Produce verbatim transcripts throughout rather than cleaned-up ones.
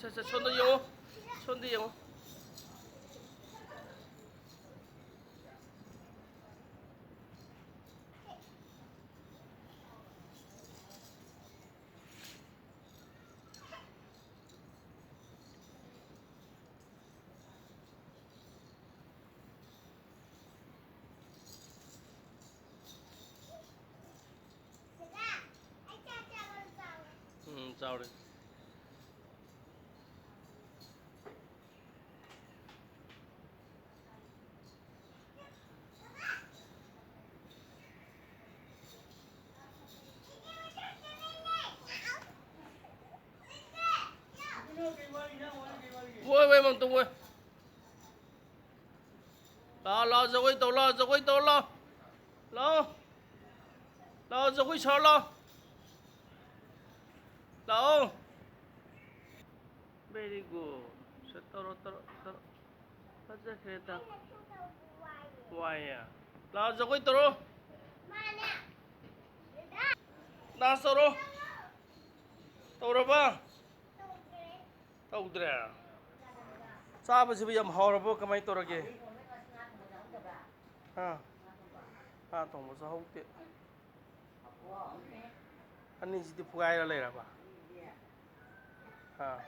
ꯁꯠ, ꯁꯠ, ꯁꯣꯝꯗ ꯌꯦꯡꯉꯣ꯫ ꯁꯣꯝꯗ ꯌꯦꯡꯉꯣ꯫ ꯎꯝ, ꯆꯥꯎꯔꯦ꯫ ꯍꯣꯏ, ꯍꯣꯏ, ꯃꯝꯇꯣꯟ ꯍꯣꯏ꯫ ꯂꯥꯛꯑꯣ, ꯂꯥꯛꯑꯣ, ꯖꯒꯣꯏ ꯇꯧ ꯂꯥꯛꯑꯣ, ꯖꯒꯣꯏ ꯇꯧ ꯂꯥꯛꯑꯣ꯫ ꯂꯥꯛꯑꯣ꯫ ꯂꯥꯛꯑꯣ, ꯖꯒꯣꯏ ꯁꯥꯔ ꯂꯥꯛꯑꯣ꯫ ꯂꯥꯛꯑꯣ꯫ Very good. ꯁꯦ, ꯇꯧꯔꯣ, ꯇꯧꯔꯣ, ꯇꯧꯔꯣ꯫ ꯐꯖꯈ꯭ꯔꯦꯗ꯫ ꯋꯥꯏꯌꯦ꯫ ꯂꯥꯛꯑꯣ, ꯖꯒꯣꯏ ꯇꯧꯔꯣ꯫ Dance ꯇꯧꯔꯣ꯫ ꯇꯧꯔꯕ? ꯇꯧꯗ꯭ꯔꯦ꯫ ꯆꯥꯕꯁꯤꯕꯨ ꯌꯥꯝ ꯍꯥꯎꯔꯕꯣ? ꯀꯃꯥꯏꯅ ꯇꯧꯔꯒꯦ? ꯍꯥ? ꯉꯥ ꯊꯣꯡꯕ ꯆꯥꯍꯧꯗꯦ꯫ ꯑꯅꯤꯁꯤꯗꯤ ꯐꯨꯒꯥꯏꯔ ꯂꯩꯔꯕ? ꯑꯥ꯫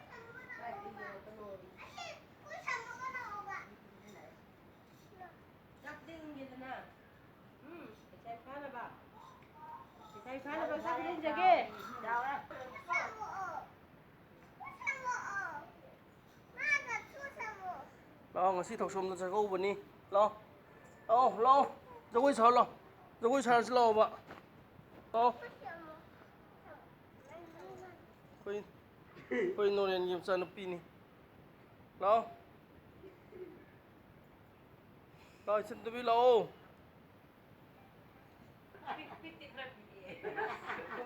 ꯆꯥꯛ ꯇꯤꯡꯒꯦꯗꯅ꯫ ꯎꯝ, ꯄꯩꯁꯥ ꯐꯥꯅꯕ꯫ ꯄꯩꯁꯥ ꯐꯥꯅꯕ ꯆꯥꯛ ꯇꯤꯡꯖꯒꯦ꯫ ꯂꯥꯛꯑꯣ, ꯉꯁꯤ ꯊꯧꯁꯣꯝꯗ ꯆꯥꯛꯀꯧꯕꯅꯤ꯫ ꯂꯥꯛꯑꯣ꯫ ꯂꯥꯛꯑꯣ, ꯂꯥꯛꯑꯣ꯫ ꯖꯒꯣꯏ ꯁꯥꯔꯣ, ꯂꯥꯛꯑꯣ꯫ ꯖꯒꯣꯏ ꯁꯥꯔꯁꯤ ꯂꯥꯛꯑꯣꯕ꯫ ꯂꯥꯛꯑꯣ꯫ ꯑꯩꯈꯣꯏ, ꯑꯩꯈꯣꯏ ꯅꯣꯔꯦꯟꯒꯤ ꯃꯆꯥꯅꯨꯄꯤꯅꯤ꯫ ꯂꯥꯛꯑꯣ꯫ ꯂꯥꯛꯑꯣ, ꯏꯆꯟ ꯇꯨꯕꯤ, ꯂꯥꯛꯑꯣ꯫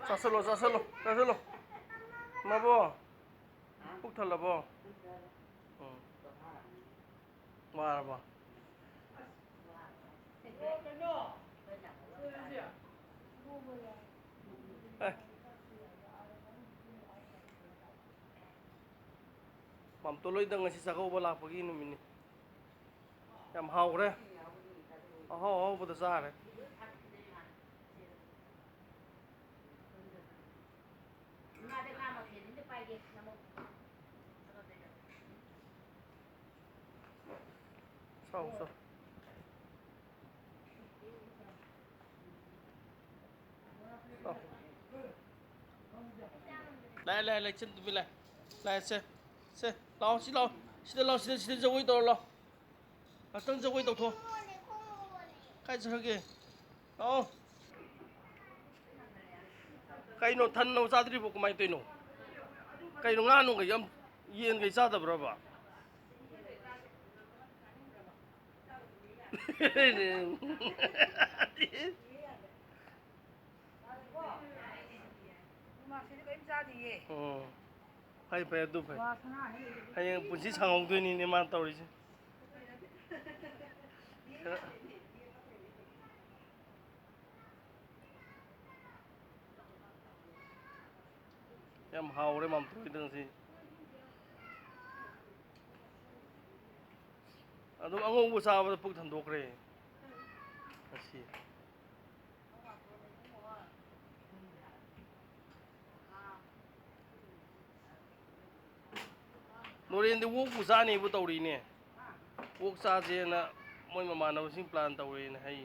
ꯆꯥꯁꯜꯂꯣ, ꯆꯥꯁꯜꯂꯣ, ꯆꯥꯁꯜꯂꯣ꯫ ꯃꯥꯕꯣ, ꯄꯨꯛ ꯊꯜꯂꯕꯣ? ꯎꯝ꯫ ꯋꯥꯔꯕꯣ? ꯑꯦ꯫ ꯃꯥꯝꯇꯣꯟ ꯂꯣꯏꯗ ꯉꯁꯤ ꯆꯥꯛꯀꯧꯕ ꯂꯥꯛꯄꯒꯤ ꯅꯨꯃꯤꯠꯅꯤ꯫ ꯌꯥꯝ ꯍꯥꯎꯈ꯭ꯔꯦ꯫ ꯑꯍꯥꯎ ꯑꯍꯥꯎꯕꯗ ꯆꯥꯔꯦ꯫ ꯆꯥꯎ, ꯆꯥꯎ꯫ ꯂꯥꯛꯑꯦ, ꯂꯥꯛꯑꯦ, ꯂꯥꯛꯑꯦ, ꯏꯆꯟ ꯅꯨꯄꯤ ꯂꯥꯛꯑꯦ꯫ ꯂꯥꯛꯑꯦ, ꯁꯦ, ꯁꯦ, ꯂꯥꯛꯑꯣ, ꯁꯤ ꯂꯥꯛꯑꯣ꯫ ꯁꯤꯗ ꯂꯥꯛꯑꯣ, ꯁꯤꯗ, ꯁꯤꯗ ꯖꯒꯣꯏ ꯇꯧꯔ ꯂꯥꯛꯑꯣ꯫ ꯉꯥꯛꯇꯪ ꯖꯒꯣꯏ ꯇꯧꯊꯣꯛꯑꯣ꯫ ꯀꯥꯏ ꯆꯠꯈ꯭ꯔꯒꯦ? ꯂꯥꯛꯑꯣ꯫ ꯀꯩꯅꯣ, ꯊꯟꯅ ꯆꯥꯗ꯭ꯔꯤꯕꯣ? ꯀꯃꯥꯏꯅ ꯇꯧꯔꯤꯅꯣ? ꯀꯩꯅꯣ, ꯉꯥ ꯅꯨꯡ ꯀꯩ ꯑꯝ-, ꯌꯦꯟ ꯀꯩ ꯆꯥꯗꯕ꯭ꯔꯕ? ꯎꯝ꯫ ꯐꯩ, ꯐꯩ, ꯑꯗꯨ ꯐꯩ꯫ ꯍꯌꯦꯡ ꯄꯨꯟꯁꯤ ꯁꯥꯡꯍꯧꯗꯣꯏꯅꯤꯅꯦ ꯃꯥꯅ ꯇꯧꯔꯤꯁꯦ꯫ ꯌꯥꯝ ꯍꯥꯎꯔꯦ ꯃꯥꯝꯇꯣꯟꯒꯤꯗꯣ ꯉꯁꯤ꯫ ꯑꯗꯨꯝ ꯑꯉꯧꯕ ꯆꯥꯕꯗ ꯄꯨꯛ ꯊꯟꯗꯣꯛꯈ꯭ꯔꯦ ꯉꯁꯤ꯫ ꯅꯣꯔꯦꯟꯗꯤ ꯑꯣꯛꯄꯨ ꯆꯥꯅꯤꯕꯨ ꯇꯧꯔꯤꯅꯦ꯫ ꯑꯣꯛ ꯆꯥꯁꯦꯅ ꯃꯣꯏ ꯃꯃꯥꯟꯅꯕꯁꯤꯡ plan ꯇꯧꯔꯦꯅ ꯍꯥꯏ꯫